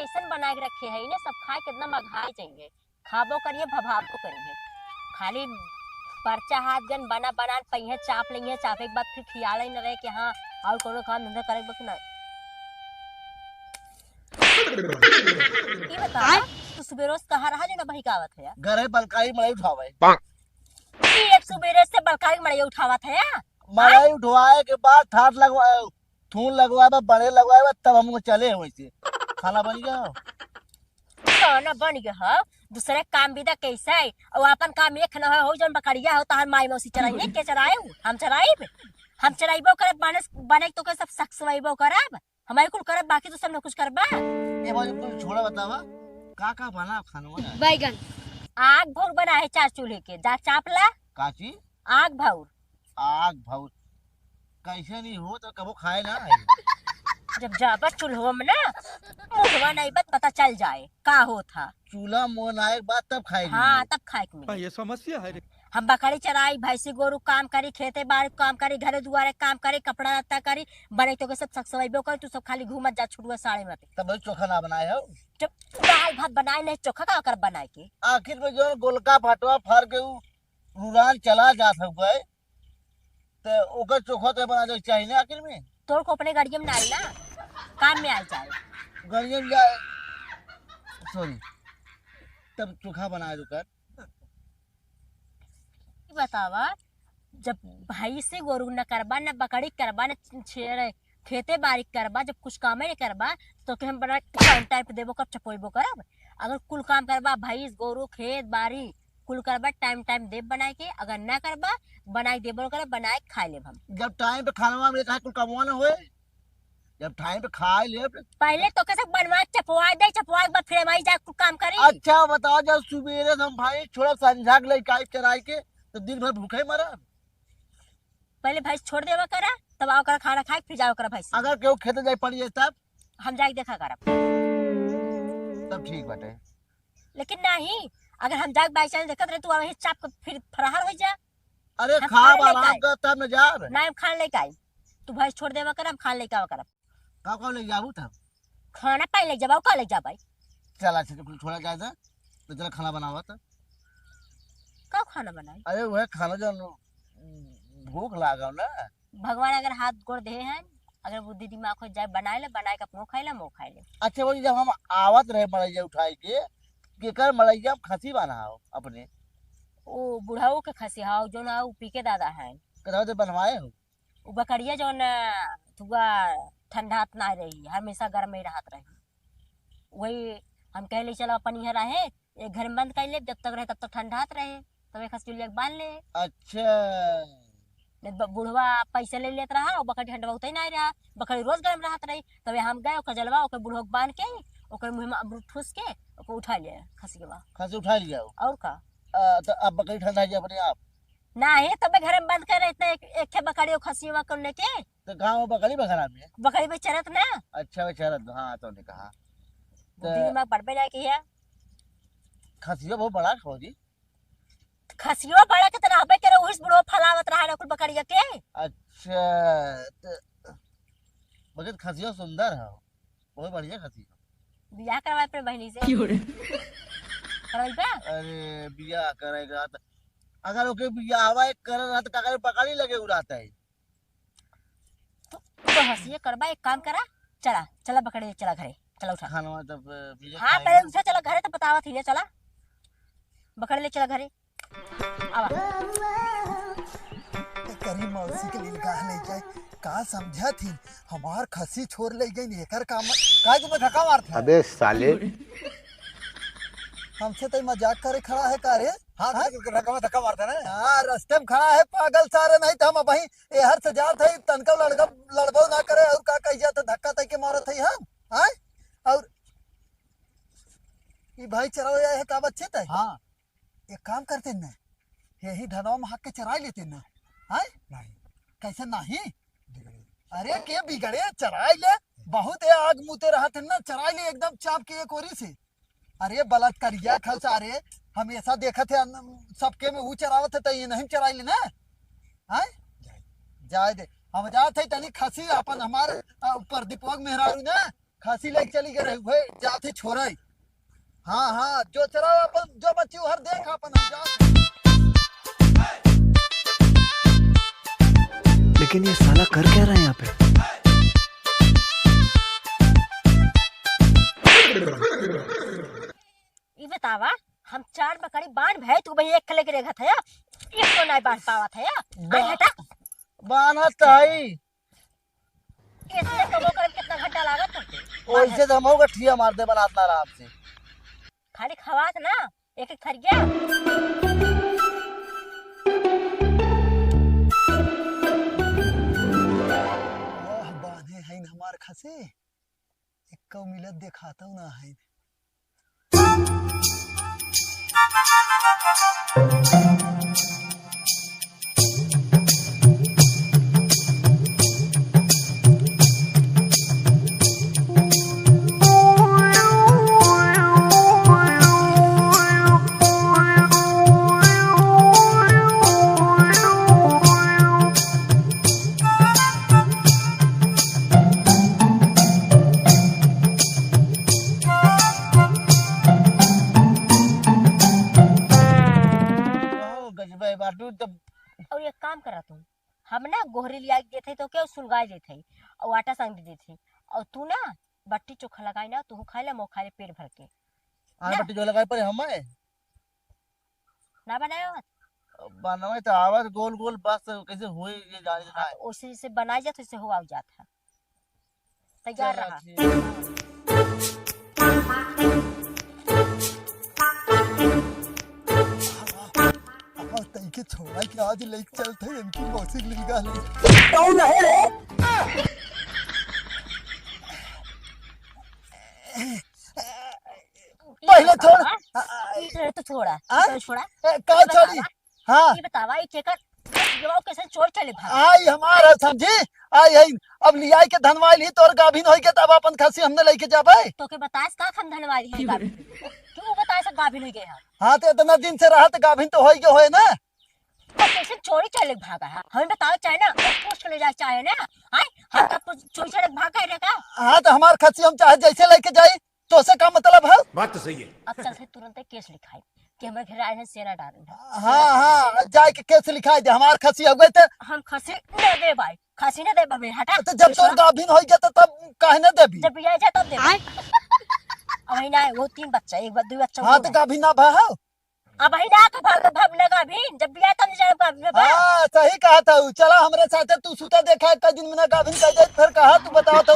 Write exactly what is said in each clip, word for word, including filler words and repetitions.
कैसन बना के रखे है इन्हें, सब खाए कितना मघाए जाएंगे, खाबो करिए भभाबो करिए। खाली पर्चा हाथ गन बना बना पइहे, चाप लेंगे, चापे के बाद फिर खियाल ही न रहे कि हाँ और कोनो काम धंधा करे बस ना। ई बता, तू सुबेरो से कहाँ रहा जो ना बहिकावत है यार? घरे बलकाई मड़ई उठावे। ई एक सुबेरे से बलकाई मड़ई उठावत है यार? मड़ई उठवाए के बाद ठाट लगवा, थून लगवाए बा, बड़े लगवाए बा, तब हम चले हैं वैसे। खाना बन गया? खाना बन गया है, दूसरे काम भी तो कैसे है? और अपन काम एक न हो, हो जौन बकरिया हो, तहर माई मौसी चराई नहीं, के चराए हो? हम चराइब? हम चराइबो करब, बने, बने तो के सब सक सवैबो करब, हमारे कुल करब, बाकी तो सब न कुछ करबा। ये बाजू कुल छोड़ा बतावा, का का बना खाना में? बैगन। आग भौर बना है चार चूल्हे के, जा चाप ला। काची? आग भौर। आग भौर। कैसे नहीं हो तो कबो खाए ना है। जब जाबा चूल्हो में ना, मुंहवा नहीं बत पता चल जाए का होत हा। चूल्हा मोन आए के बाद तब खाए हाँ, नहीं। तब खाए के मिले। ये समस्या है रे। हम बकरी चराई, भैंसी गोरू काम करी, खेते बाड़ी काम करी, घरे दुआरे काम करी, कपड़ा लत्ता करी, बने तो के सब सक सवैबो कर, तू सब खाली घूमत जा छुटुआ साड़ी में। तब भाई चोखा ना बनाए हो? जब दाल भात बनाए नहीं, चोखा का कर बनाए के? आखिर में जो गोलका फटवा फाड़ के उ रुरान चला जात हउए, त ओकर चोखा त बना जाए चाही ना आखिर में। तोर को अपने गड़िया में ना आई ना, काम में आ जाए। गड़िया में जाए, सॉरी, तब चोखा बना दो कर। ई बतावा, जब भैंसी गोरू न करबा, न बकरी करबा, न छेड़, खेते बाड़ी करबा, जब कुछ कामे नहीं करबा, तो के हम बड़ा टाइम टाइम पे देबो करब, चपोइबो करब। अगर कुल काम करबा, भैंस, गोरू, खेत, बाड़ी, कुल करबा, टाइम टाइम देब बनाए के, अगर ना करबा, बनाए देबो करब, बनाए के खाए लेब हम। जब टाइम पे खाना मिले, काहे कुल कमवा ना होए? जब टाइम पे खाए लेब। पहले तो कैसे बनवा के चपवा दे, चपवा के बाद फिर हमारी जाए कुल काम करी। अच्छा बताओ, जब सुबेरे से हम भैंस छोड़ब, संझा के लेके आई चराई के, तो दिन भर भूखे मरब? पहले भैंस छोड़ देवा करा, तब आओ करा खाना खाए, फिर जाओ करा भैंस। अगर केहू खेते जाए पड़ी है तब? हम जाके देखा करब। तब ठीक बाटे। लेकिन नहीं, अगर हम जाके by chance देखत रहे, तू वही चाप के फिर फरार हो जा। अरे हम खाब खाना लेके आराम आई। कर तब न जाब। ना, हम खाना लेके आई। तू भैंस छोड़ देवा कर, हम खाना लेके आवा करब। का का ले जाबू तब? खाना पानी ले जाबा, का ले जाबा? चल अच्छा, तो छोड़ा जाए था, तो चला खाना बनावा था। का खाना बनाई? अरे वह खाना जो भूख लागल ना। भगवान अगर हाथ गोड़ दे हैं, अगर बुद्धि दिमाग हो जाए, बनाए ले, बनाए के अपनो खाए ले, मो खाए ले। अच्छा, वही जब हम आवत रहे मड़ैया उठाए के, केकर मड़ैया में खसी बान्हा हो अपने? ओ बुढ़ऊ के खसी हाउ, जो ना उ पी के दादा है। कदवा दे बनवाए हो? उ बकरिया जो ना थुआ ठंडात ना रही, हमेशा गर्म ही रहत रही। वही हम कहले चलो अपन इहाँ रहे, एक घर में बंद कर ले, जब तक रहे तब तक ठंडात रहे, तब एक खसी लेके बांध ले। अच्छा। नहीं तो ब-, बुढ़वा पैसा ले लेत रहा, और बकरी ठंडवा उतई ना रहा, बकरी रोज गर्म रहत रही। तबे हम गए, ओकर जलवा, ओकर बुढ़वा के बांध के, ओकर मुँह में अमरूद ठूस के, ओकर उठा लिया खसी के बा। खसी उठा लिया हो? और का? आ, तो अब बकरी ठंडा गया अपने आप? ना, ये तबे घर में बंद कर रहे, इतना एक, एक ठे बकरी और खसी हुआ करने के। तो गाँव में बकरी बघरा में? बकरी में चरत ना। अच्छा, वो चरत, हाँ, तो ने कहा। बुद्धि तो दिमाग बढ़बे जाए के है। खसियो बहुत बड़ा खो जी। खसियो बड़ा के तना हबे करे, उहिस बुढ़ो फलावत रहा ना कुल बकरिया के। अच्छा, तो बगत खसियो सुंदर है, बहुत बढ़िया खसी है। बियाह करवाए अपने बहनी से। क्यों रे? करवाई बा? अरे, बियाह करेगा तो, अगर ओके बियाहवा एक करे रहा तो का करे, बकरी लगे उड़ाता है। तो, तो हंसिए करबा, एक काम करा, चला, चला बकरी ले चला घरे, चला उठा। खानवा तब, अ, मिले हाँ, खाएगा। पहले उठा, चला घरे, तो बतावत ही, चला। बकरी ले चला घरे। आवा। करी मौसी के लिए गाह ले जाए, का समझा थी, हमार खसी छोड़ ले गई, एकर काम, काहे के मैं धक्का मारत है? अबे साले। हमसे तो मजाक करे खड़ा है का रे? हाँ, हाँ? धक्का, धक्का मारता ना। हाँ, रस्ते में खड़ा है पागल सारे, नहीं तो हम अबहीं एहर से जात है, तनका लड़का, लड़बो ना करे, और का कही जात है, धक्का तय के मारत है हम, हाँ? और ई भाई चरावे आए है का बच्चे तय? हाँ। एक काम करते न, यही धनवा में हाथ के चराई लेते न, हाँ? नहीं। कैसे नहीं? बिगड़े। अरे के बिगड़े, चराई ले, बहुत ए आग मुते रहत है ना, चराई ले एकदम चाप के एक ओरी से। अरे बलात्कारिया खा सारे, हमेशा देखत है अन-, सबके में ऊ चरावत है, त ये नहीं चराई लेना, हैं? जाए दे, हम जात है तनी खसी अपन हमार, अ, प्रदीपवा के मेहरारू ना, खसी लेके चली गए रहे, जात है छोराई। हाँ, हाँ, जो चराओ अपन, जो बच्ची उहर देख अपन, हम जात है। लेकिन ये साला कर क्या रहा है यहाँ पे? ई बतावा, हम चार बकरी बांध भए, तू भाई एक लेके रेखत है, एक तो नहीं बांध पावत है। बा-, आई हटा। बांधत है। इतने कमो करे में कितना घंटा लागत है? ओइसे तो हमहू गठिया मार दे बनात ना आराम से। खाली खवात ना, एक एक थरिया। वाह, बांधे हैं हमार खसी। एक्को मिलत देखातउ ना है। ओ, गजबे बाटू तब। और एक काम करा तू, हम ना गोहरी लिया के देत हई तो के सुलगाई देत हई और आटा सान के देत हई, और तू ना बट्टी चोखा लगाई ना, तू खाई ले, मो खाई ले पेट भर के। आए ना। बट्टी चोखा लगाई पड़े हमें। ना बनाए आवत? बनावे तो आवत गोल गोल, बस कैसे होए ये जाने ना हाँ, है। तो ओसे जैसे बनाई जात, वैसे हो आउ जात है। तैयार चलो रहा। ठीक। अब तई के छोड़ा के आज लेके चलते हैं इनकी मौसी लिलगा ले। कौन है रे? पहले छोड़। हाँ? ई तो छोड़ा, हाँ? ई तो छोड़ा। ए, का ये छोड़ी? बतावा, हाँ। ये बतावा, ये केकर, ये वो कैसे चोर चले भाग? आई हमार है समझी, आई है। अब लियाई के धनवाइल ही तोर गाभिन होई के तब अपन खसी हमने लेके जाबे। तो के बताएस का हम धनवाइल ही गाभिन? क्यों बताएस गाभिन होई गए हम? हाँ, तो इतना दिन से रहा तो गाभिन तो होई गए होए ना। तो कैसे चोरी चले भागा है? हमें बताओ चाहे ना, पूछ के ले जाए चाहे ना। आए, हम का पूछ-, चोरी चले भागा है का? हाँ, तो हमार खसी हम चाहे जैसे लेके जाई, तोसे का मतलब है? बात तो सही है। अब चल से तुरंत केस लिखाई कि हमारे घर आए हैं सेना डारे हैं। हाँ, हाँ, जाए के केस लिखाई दे, हमार खसी हो गए थे। हम खसी न दे भाई, खसी न दे बबे, हटा। तो जब तोर गाभिन होई गया तो तब काहे न देबी? जब बिया जाए तब दे। आए। अब ही ना है, वो तीन बच्चा, एक बा-, दो बच्चा हाँ, वो तो है। गाभिन ना भा हो। अब ही ना तो भाग, भाग ना गाभिन, जब बिया तब जाए गाभिन बा। हाँ, सही कहा था उ। चला हमरे साथे तू सुता देखा, एक दिन में ना गाभिन कह दे, फिर कहा तू बताओ तो।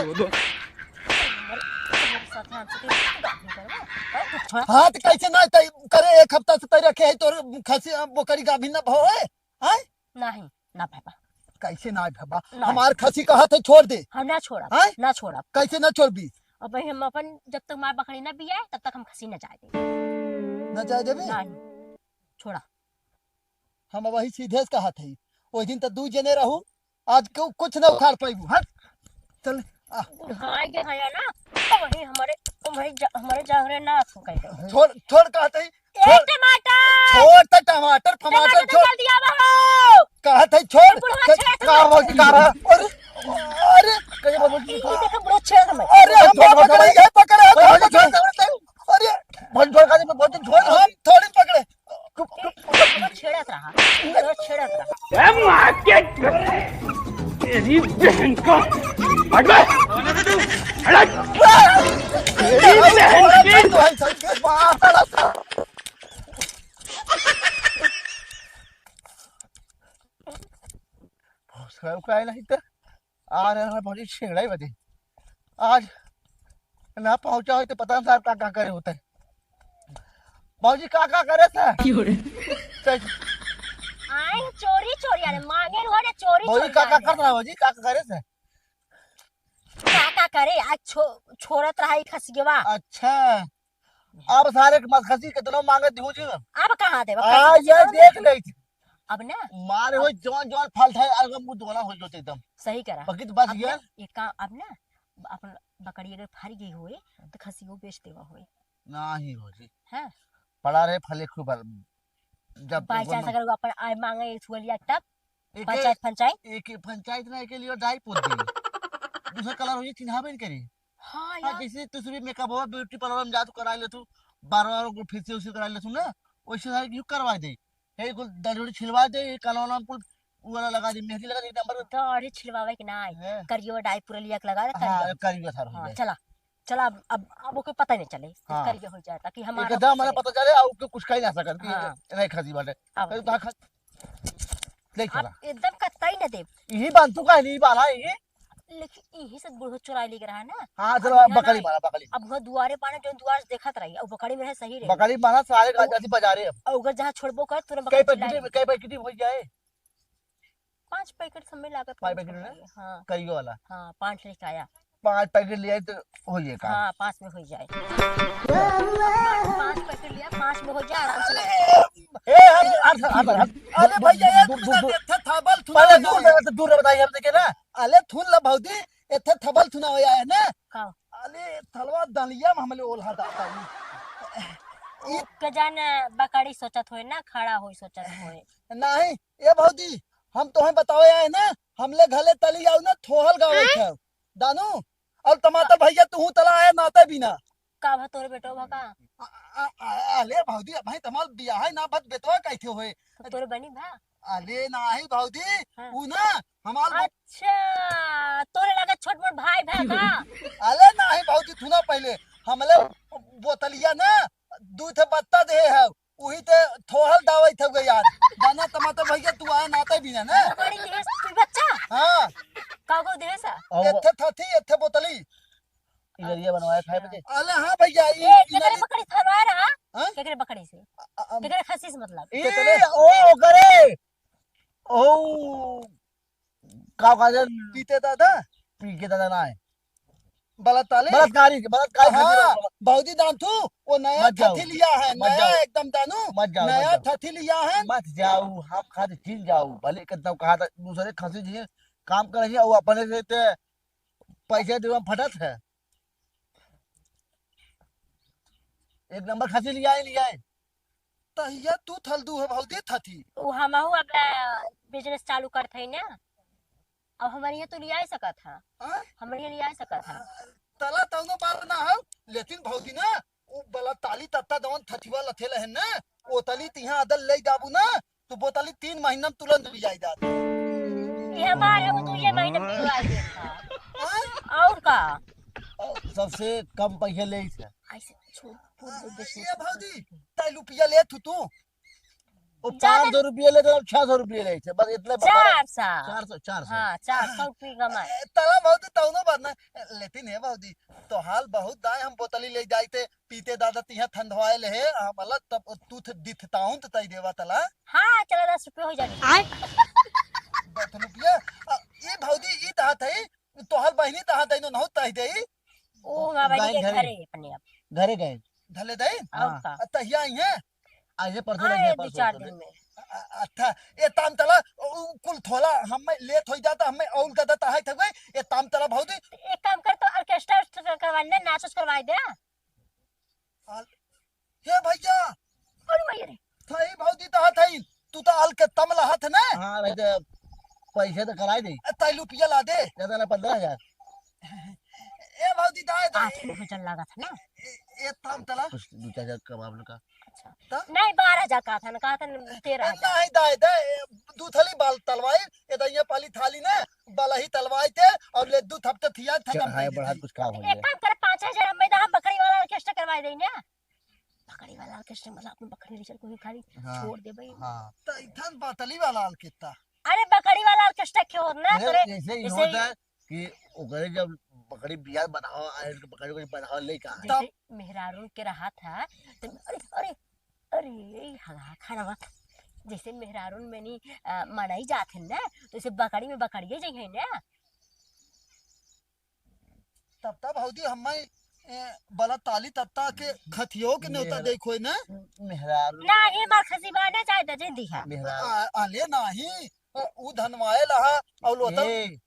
हमारे साथ हम सुते गाभिन करवा। हाँ, तो छोड़ा। हाँ, तो कैसे ना तय करे, एक हफ्ता से तय रखे है तोर खसी, बोकरी गाभिन ना भवे, हैं? नहीं, ना पापा। कैसे ना भवा? ना। हमार खसी कहा थे छोड़ दे। हम ना छोड़ब, हैं? ना छोड़ब। कैसे ना छोड़बी? अब भाई हम अपन, जब तक मार बकरी ना बिया, तब तक हम खसी ना जाए दे। ना जाए देबी? नहीं, छोड़ा। हम वही सीधे से कहा थे, वही दिन तो दू जने रहू, आज क्यों कुछ ना उखाड़ पाइबू, हट, चल, आ। बुढ़ाई के है ना, तो वही हमारे, हमारे जा-, हमारे जांगरे ना हो गए। छोड़, छोड़, कहते ही, ए, छोड़। टमाटर! छोड़ तो टमाटर, टमाटर टमाटर तो छोड़। जल्दी आवा हो। कहते ही, छोड़। ए, बुढ़वा के छेड़ा का था। हो, का रहा? अरे, अरे, कहीं बाबू जी, ये देखो, बुढ़वा छेड़ा था मैं। अरे, हम छोड़, छोड़, पकड़े, छोड़। ये पकड़े, हम छोड़, छोड़, छोड़, छोड़। अरे, भोज, भोज, भोज, भोज, हम थोड़ी पकड़े। चुप, चुप, चुप। छेड़त रहा, छेड़त रहा। ए, मार के तेरी बहन को। हट बे। हट। तेरी बहन की। भोसड़ा उकाए नहीं तो। आ रहे हैं भौजी छेड़े बदे। आज ना पहुंचा हो तो पता ना साहब का, का करे होता है। भौजी का, का करे से? क्यों रे? सही। आए चोरी, चोरी, अरे मांगे हो रे चोरी, भौजी चोरी का, का आए। कर रहा है भौजी? का, का करे से? का, का करे? आज छो-, छोड़त रहा ई खसियवा। अच्छा। अब सारे के मत खसी कितनो मांगे दिहू जी। अब कहाँ देबा? आ, खसी ये कितनो देख देबा? ले। अब ना। मारे हो अब जौन जौन फल था, अलग मुंह दोना हो गयो एकदम। सही करा। बाकी तो बस अब ये ना, ये काम, अब ना, अपन बकरी अगर फर गई होए, तो खसी वो बेच देवा होए। नहीं हो जी। हाँ। पड़ा रहे फले खूब बड़-, जब by वो chance ना अगर वो अपन आए मांगे एक छुआ लिया तब, एक पंचायत, पंचायत? एक पंचायत ना, एक लिए डाई पोत दी। दूसरा colour हो जी, चिन्हा भी नहीं करी। हाँ हाँ, यार। जैसे तू सुबह मेकअप हो, ब्यूटी पार्लर में जा, तू करा ले तू, बार बार को फेशियल उशियल करा ले तू ना, वैसे सारे क्यों करवा दे? हे कुल दाढ़ी उड़ी छिलवा दे, ये काला वाला कुल वो वाला लगा दे, मेहंदी लगा दे, नंबर। दाढ़ी छिलवावे के ना आई, हैं? करियो डाई पूरा लिया के लगा दे, हाँ, करियो। करियो सारा हो हाँ, जाए। चला, चला, अब, अब, अब ओके पता नहीं चले, हाँ। करियो हो जाए, ताकि हमारा एकदम पता हमारा चले। पता चले, और ओके कुछ कह ना सकत कि हाँ। नहीं खासी बाटे। अब कहीं कहाँ खा-, ले आप चला। एकदम कतई न देब। यही बांध तू काहे नहीं बांधा है ये? लेकिन यही से बूढ़ो चुराई लेके रहा ना। हाँ, चलो, अब अब यहाँ बकरी ना, बांधा, बकरी। अब वह दुआरे बांधा, जो दुआर से देखत रही, अब बकरी में है सही रे। बकरी बांधा, सारे का अब जाती बाजारे अब। और अगर जहाँ छोड़बो कर, तुरंत कई बकरी चिल्लाई। पैकेट, कई पैकेट हो जाए? पाँच पैकेट समय लागत पाँच कम पैकेट से ना? होई, हाँ। करियो वाला। हाँ, पाँच लेके आया। पाँच पैकेट ले आई तो हो जाए काम। हाँ, पाँच में हो जाए। पाँच पैकेट लिया, पाँच में हो जाए, आराम से। ए, हट, हट, हट, हट। अरे भैया, एक दूर, दूर, मिनट, दूर। एथे थबल थुना पहले हो दूर जाए। रहे तो दूर रहे, बताइए, हम देखे ना। अले थुन ला भौजी, एथे थबल थुना हो जाए ना। का? अले थलवा दलिया में हमले ओल्हा दाता ई। ई के जाने बकरी सोचत होए ना, खड़ा होई सोचत होए। नहीं, ए भौजी, हम तोहे बतावे आए ना, हमले घले तली आऊ ना, थोहल गावत हैं? है। दानू, और टमाटर भैया, तू तला आए नाते बिना। का भा तोरे बेटो भा का? आ, आ, आ, अले भौजी, अब भाई तमाल बियाह है ना, बत बेटवा कैसे होए? तो तोरे बनी भा? अले नाही भौजी, हाँ। ऊ ना, हमार बे- अच्छा, तोरे लगे छोट मोट भाई भा का? अले नाही भौजी, सुना पहले, हमले बोतलिया ना, दू ठे बत्ता दे है, उही ते थोहल दावत हउए यार। दाना टमाटर भैया तू आए नाते बिना ना। बकरी देस तू बच्चा? हाँ। का को देस? और एथे थथी, एथे बोतली। इधर ये बनवाए खाए बजे। अले हाँ भैया, ई, ए, ई केकरे नदी बकरी थलवा रहा? हाँ? केकरे बकरी से? अ, अ, केकरे खसी से मतलब? ए, केकरे? ओ, ओकरे। ओ, का कहते हैं? पीते दादा? पी के दादा ना है। बलात्कारी? बलात्कारी के, बलात्कारी खातिर हाँ, बला- भौजी दानथू, वो नया मत जाओ। थथी लिया है, मत नया जाओ। एकदम दानू, मत जाओ, मत नया जाओ। थथी लिया है। मत जाओ, हम खातिर चिल जाओ। भले कितना कहा था, दूसरे खातिर जी काम करे जी, वो अपने से ते पैसे देवे में फटत है। एक नंबर खातिर लिया है, लिया है। तहिया तू थल दू है भौजी थथी। उ हमहू अब, अ, बिजनेस चालू करत हई ना। अब हमरे यहाँ तो लियाई सकत ह। हाँ? हमरे यहाँ लियाई सकत ह। तला तौनो बात ना हो, लेकिन भौजी ना, उ बलात्कारी तत्ता जवन थथिवा लथेले है ना, ओ तली तिहाँ अदल ले जाबू ना, तो बोतली तीन महीना में तुरंत भी जाई जात। ये हमारे वो तो ये महीने में दिलवा देत ह। हाँ? और का? सबसे कम पैसे ले इसे। ऐसे छोड़, छोड़ दे, दे, ये छोड़। भौजी, तै रुपया लेत हु तू? वो ज्यादा पाँच सौ रुपया लेत, अब छह सौ रुपया लेत है, बस इतने बता रहे। चार सौ। चार सौ, चार सौ। हाँ, चार सौ रुपया कमाए। ए, तला भौजी, तौनो बात ना। लेकिन हे भौजी, तो हाल बहुत दाए, हम बोतली ले जाइते, पीते दादा तिहा ठंडवाए ले हे, हम अलग तब तू थ-, दिथताउन त तई देवा तला। हाँ, चला दस रुपया हो जाने। आय। दस रुपया? आ, ई भौजी, ई तहा थई, तोहर बहिनी तहा दई, नहु तई देई। ओ, हमार बहिनी गाय के घरे। घरे अपने आप। घरे गए। धले दई? और हाँ। का? आ, तहिया आई है? आज है परसों हाँ, लगी है, ये दो परसों चार परसों दिन ले। में। अ-, अ-, अच्छा, ए ताम तला, उ, कुल थोला, हमें लेट हो जाता, हमें और गदा तहाई थक गई, ए ताम तला भौजी। एक काम कर, तो ऑर्केस्ट्रा उर्केस्ट्रा करवा ले, नाच उच करवाई दे। आल-, हे भैया। अरे भैया रे। थई भौजी तहा थई, तू तो अलकत्ता में लहत है ना? हाँ, भाई, तो पैसे तो कराई दे। ए, तई रुपया ला दे। ज्यादा ना, पन्द्रह हजार। ए भौजी, दाए, दाए। आठ में भोजन लागत है ना? ए, ए, थाम तला। कुछ दो चार हजार कबाब लगा। अच्छा। त? नहीं, बारह हजार कहा था ना, कहा था ना, तेरह हजार। नहीं, दाए, दाए, ए, दू थाली बाल तलवाई, ए, दाइया पाली थाली ना, बाला ही तलवाई थे, और ले दू थपते थिया, थे चल, कम हाय, कर बढ़ा देती। कुछ काम हो एक जाए। काम करे, पाँच हजार हम, हम बकरी वाला ऑर्केस्ट्रा करवाई देई ना। बकरी वाला ऑर्केस्ट्रा, मतलब, अपन बकरी रिजर को भी खाली हाँ, छोड़ दे भाई। हाँ। त इथन बातली वाला ऑर्केस्ट्रा। अरे, बकरी वाला ऑर्केस्ट्रा क्यों होत ना? अरे, तोरे जैसे ही जैसे होता ही है कि ओकरे जब बकरी बियाह बनावा, आए के बकरी को बनावा ले का। जैसे तब मेहरारू के रहा था, तो अरे, अरे, अरे, हगा खाना, जैसे मेहरारू में नहीं, अ, मनाई जात है ना, तो जैसे बकरी में बकरिए जइहै ना। तब तब भौजी हम्मे, ए, बला ताली तत्ता के खतियो के न्योता मेहरा-, देखो ना। मेहरारू। नाही, मार खसी बाने जाए दे, जे दिहा। मेहरारू। आ, अले नाही, उ धनवाए लहा, और लोता। ए,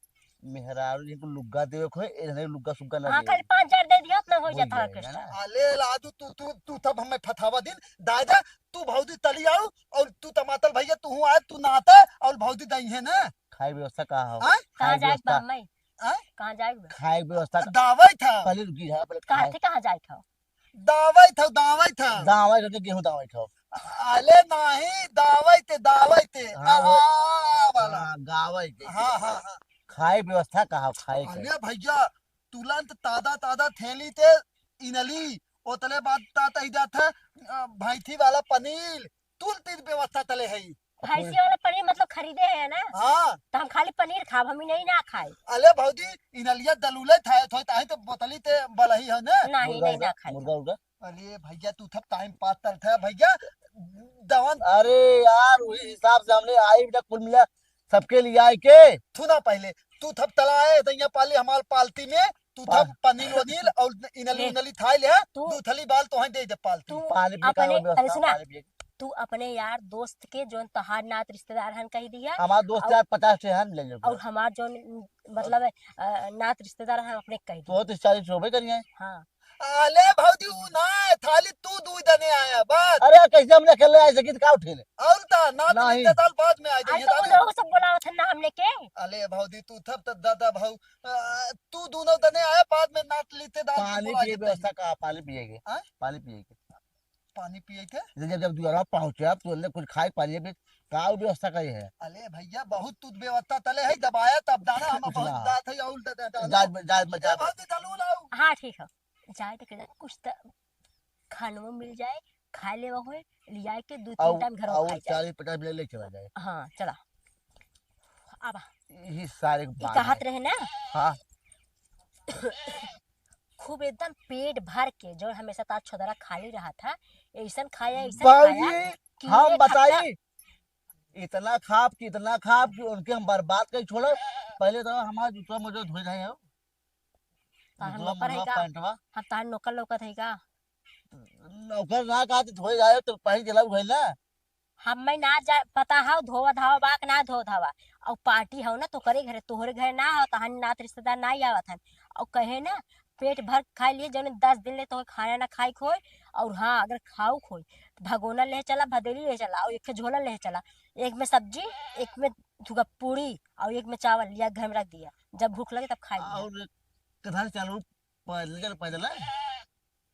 मेहरारू जी को लुग्गा देवे खोए, ए धने लुग्गा सुग्गा ना हाँ, देवे। खाली पाँच हजार दे दिया, अपना हो हो जाता जाएगा ऑर्केस्ट्रा। ना। अले लादू, तू, तू, तू तब हमें फथावा दिन, दादा, तू भौजी तली आओ, और तू टमाटर भैया, तू हूँ आए, तू नाते, और भौजी दई है ना। खाए व्यवस्था का हो? हाँ? कहाँ खाए जाए व्यवस्था। बा, मैं? आय? कहाँ जाए बे? खाए के व्यवस्था कर। दावत है। पहले रुकी, हाँ, पहले कहाँ खाए। थे, कहाँ जाए था? दावत है, दावत है। दावत है, गेहूं दावत है। अले नहीं, दावत है, दावत है। हाँ, आ, वो आ, आ वाला। हाँ, गावत है। हाँ, हाँ, हाँ। खाए व्यवस्था कहा, खाए के। अले भैया, तुरंत तादा, तादा थैली ते इनली, ओतले बाद तात ही जात है, अ, भैंसी वाला पनीर, तुरंत व्यवस्था तले है। भैंसी वाला पनीर मतलब खरीदे है ना? हाँ। तो हम खाली पनीर खाब, हम इनली ना खाए। अले भौजी, इनलिया दलूले थाए थोई, ताही तो बोतली ते बलही है ना? नहीं, मुर्गा नहीं, उर्गा, ना खाए। मुर्गा उर्गा। अरे भैया, तू थप टाइम पास चलत है भैया, दवन। अरे यार, वही हिसाब से हमने आई बेटा कुल मिला सबके लिए आए के। तू ना पहले, तू थप तला है दैया पाली हमार पालती में, तू थप पनीर वनीर और इनली उनली थाई ले, तू दू थली बाल तो दे दे पालती। तू पानी पी का अपने, व्यवस्था, अरे सुना, पानी पी। तू अपने यार दोस्त के जोन तोहार नात रिश्तेदार हन कह दिया, हमार दोस्त और यार पचास ठे हन, ले लो। और हमार जोन मतलब, अ, नात रिश्तेदार हन अपने कह दिया। तो तीस चालीस होबे करिए। हाँ। अले भौजी, उ ना, थाली तू दू जने आया, बस। अरे, कैसे हमने अकेले आए, सकित का उठेले? और ता, नात नहीं। रिश्तेदार बाद में आए, अरे, ये तो दादी। वो सब बोलावत है ना हमने के। अले भौजी, तू थप त दादा भाऊ, अ, तू दोनों जने आया, बाद में नात रिश्तेदार पानी बोला पिए जाता है। व्यवस्था का, पानी पिएगे? हाँ? पानी पिएगे। पानी पिए के? जब, जब दुआरा पहुँचे, अब तू अंदर कुछ खाए, पानी भी, का व्यवस्था करी है? अले भैया, बहुत तू व्यवस्था तले है, जब आया तब जाना, हम बहुत जात है, और द-, द-, द-, जाए, जाए, ए, जाए। भौजी, चलू लाओ। हाँ, ठीक है। जाए तो के जाए, कुछ तो खानो मिल जाए, खाए लेवा होए, लियाए के दू तीन और, टाइम घर और खाए जाए। चालीस पचास मिनट ले चला जाए। हाँ, चला। अब यही सारे ई बात कहत है। रहे ना? हाँ। खूब एकदम पेट भर के, जो हमेशा तार छोदरा खाली रहा था, ऐसन खाया, ऐसन बाबूजी, खाया कि हम एक हफ्ता बताई, इतना खाब कि, इतना खाब कि उनके हम बर्बाद कर छोड़ो। पहले तो हमारा जूता मोजा धोए रहे हो। तार हम जूता नौकर है मोजा का? पैंटवा। हम तार नौकर लौकत है का? नौकर ना कहा तो धोए जाए तो पहले जला उठे ना। हम मैं ना जा, पता हव धोवा धावा बा कि ना धो धावा। और पार्टी हव ना तोकरे घरे, तोहरे घरे ना हव, तहान नात रिश्तेदार ना ही आवत हन। और कहे ना, पेट भर खाए लिए, जौन दस दिन ले तोहे खाना ना खाए खोए। और हाँ, अगर खाऊ खोए, तो भगोना ले चला, भदेली ले चला, और एक झोला ले चला, एक में सब्जी, एक में थुका पूरी, और एक में चावल लिया घर में रख दिया, जब भूख लगे तब खाए लिया। और कथा चालू पैदल चल, पैदल है।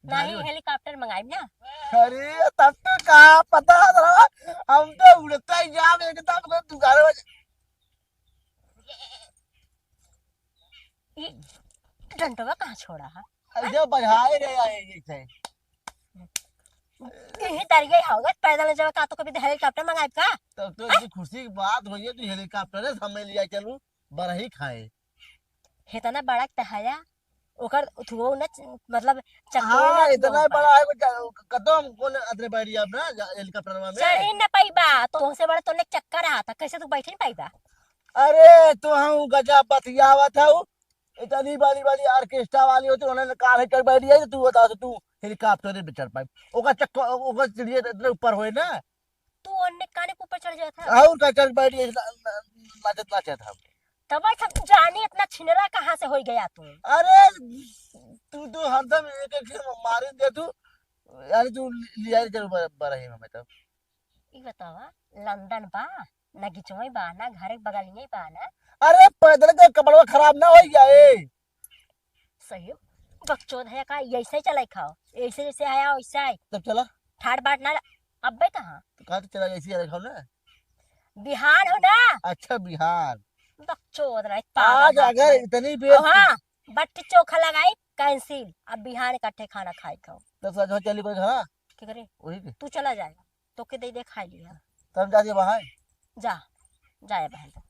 नहीं, गाड़ी में। हेलीकॉप्टर मंगाइब ना। अरे, तब तो कहाँ पता रहा, हम तो उड़ता ही जाम एकदम से दुकान में। ई डंडवा कहाँ छोड़ा है? अरे, जो बजाए रे आए जैसे। यही दरिया ही होगा, पैदल जब का तो कभी हेलीकॉप्टर मंगाइब का? तब तो हैं? इतनी खुशी की बात होई है, तू हेलीकॉप्टर है, हमें लिया चलू, बरही खाए। इतना बड़ा तहया, ओकर थुओ न च-, मतलब चक्को हाँ, न इतना बड़ा है, वो च-, कतो हम कौन अतरे बैठ गया अपना जा-, हेलीकॉप्टरवा में? चढ़े न पाइबा, तो तुमसे बड़ा तोने चक्कर आता, कैसे तू बैठ नहीं पाइबा? अरे, तो हम गजब बतियावत हऊ, इतनी बड़ी बड़ी ऑर्केस्ट्रा वाली होती, उन्होंने कार है चढ़ बैठ गई, तू बता, तू हेलीकॉप्टर पे चढ़ पाई? ओकर चक्कर, ओकर सीढ़ी इतने ऊपर होए ना, तू ओन्ने काने के ऊपर चढ़ जात है। और का चढ़ बैठ गई, ना-, ना-, नाचत नाचत हम। तब सब जाने इतना छिनरा कहाँ से होई गया तू? अरे, तू तो हरदम एक एक मारे दे तू, यानी तू लिया जरूर बर-, बरही में तब। ई बतावा, लंदन बा, नगीचवे बा ना, घर के बगलिए बा ना। अरे, पैदल के कपड़वा खराब ना होई जाए। सही, बकचोद है का, ऐसे ही चलाई खाओ, ऐसे जैसे आया वैसे आई। तब चला। ठाट बाट ना, अब्बे कहाँ? तो कहाँ तो चला, ऐसे ही चलाई खाओ ना। बिहान हो ना। अच्छा, बिहान। बकचोद ना, पागल आज बाप अगर है। इतनी बेर अब हाँ, बट्टी चोखा लगाई, cancel। अब बिहान इकट्ठे खाना खाई खाओ। तो सच में चली कोई खाना? के करे? वही के? तू चला जाएगा, तो के दे दे खाई लिया। तब जाके वहाँ? जा, जाए बहन।